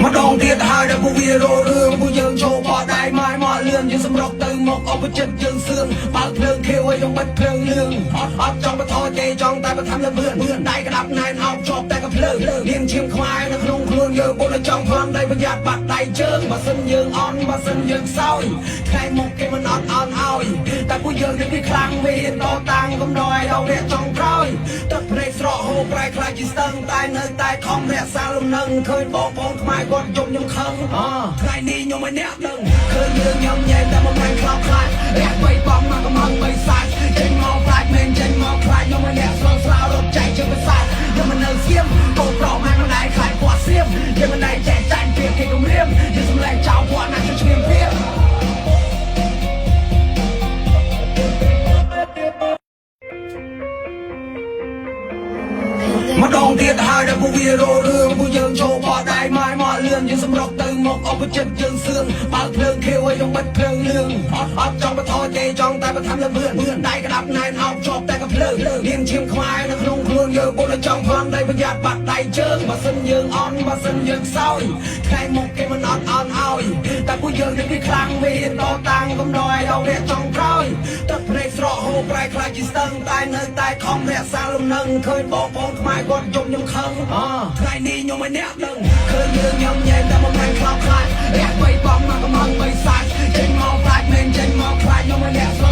ម្ដងទៀតហើយដែលពួកវារោរឿងពួកយើងចូលបោះដៃម៉ាយមកលឿនយើងសម្រុកទៅមកអបចិត្តយើងសឿងបើកភ្លើងខៀវឲ្យយើងបិទភ្លើងលឿងអត់អត់ចង់បន្ថយទេចង់តែបន្ថែមលើបឿនដៃក្តាប់ណែនអោបជាប់តែកំភ្លើងលៀងឈាមខ្មែរនៅក្នុងខ្លួនយើងពុតចង់ផ្លន់ដៃប្រយ័ត្នបាត់ដៃជើងបើសិនយើងអន់បើសិនយើងខ្សោយថ្ងៃមុខគេមិនអត់អន់ឲ្យតែពួកយើងនេះវាខ្លាំងវាហ៊ានតតាំងកំដរឲ្យដល់អ្នកចុងក្រោយទឹកភ្នែកស្រកហូរប្រែខ្លាចជាស្ទឹងតែនៅតែខំរក្សាលំនឹងឃើញបងប្អូនខ្មែរគាត់យំខ្ញុំខឹងអថ្ងៃនេះខ្ញុំឲ្យអ្នកដឹងឃើញយើងញ៉ាំញ៉ែមតែមិនមែនខ្លោចខ្លាចរះបីបងមកកំហឹងបីសាច់ចេញមកខ្លាចមែនចេញមកខ្លាចខ្ញុំឲ្យអ្នកស្លស្លារត់ចែកជើងប្រសាទខ្ញុំមិននៅសៀមកូនប្រុសម៉ែមិនដែរខ្លាចពាក់សៀមយើងមិនដែរចែកចាញ់ពីគេគំរាមយើងសម្លែងចោលពាក់ណាស់ឈ្មោះព្រាម ម្ដងទៀតហើយដែលពួកវារោរឿងពួកយើងចូលបោះដៃម៉ាយមកលឿនយើងសម្រុកទៅមកអបចិត្តយើងសឿងបើកភ្លើងខៀវឲ្យយើងបិទភ្លើងលឿងអត់អត់ចង់បន្ថយទេចង់តែបន្ថែមលើបឿនដៃក្តាប់ណែនអោបជាប់តែកំភ្លើងលៀងឈាមខ្មែរនៅក្នុងខ្លួនយើងពុតចង់ផ្លន់ដៃប្រយ័ត្នបាត់ដៃជើងបើសិនយើងអន់បើសិនយើងខ្សោយថ្ងៃមុខគេមិនអត់អន់ឲ្យតែពួកយើងនេះវាខ្លាំងវាហ៊ានតតាំងកំដរឲ្យដល់អ្នកចុងក្រោយទឹកភ្នែកស្រកហូរប្រែខ្លាចជាស្ទឹងតែនៅតែខំរក្សាលំនឹងឃើញបងប្អូនខ្មែរគាត់យំខ្ញុំខឹងអថ្ងៃនេះខ្ញុំឲ្យអ្នកដឹងឃើញយើងញ៉ាំញ៉ែមតែមិនមែនខ្លោចខ្លាចរះបីបងមកកំហឹងបីសាច់ចេញមកខ្លាចមែនចេញមកខ្លាចខ្ញុំឲ្យអ្នកស្ល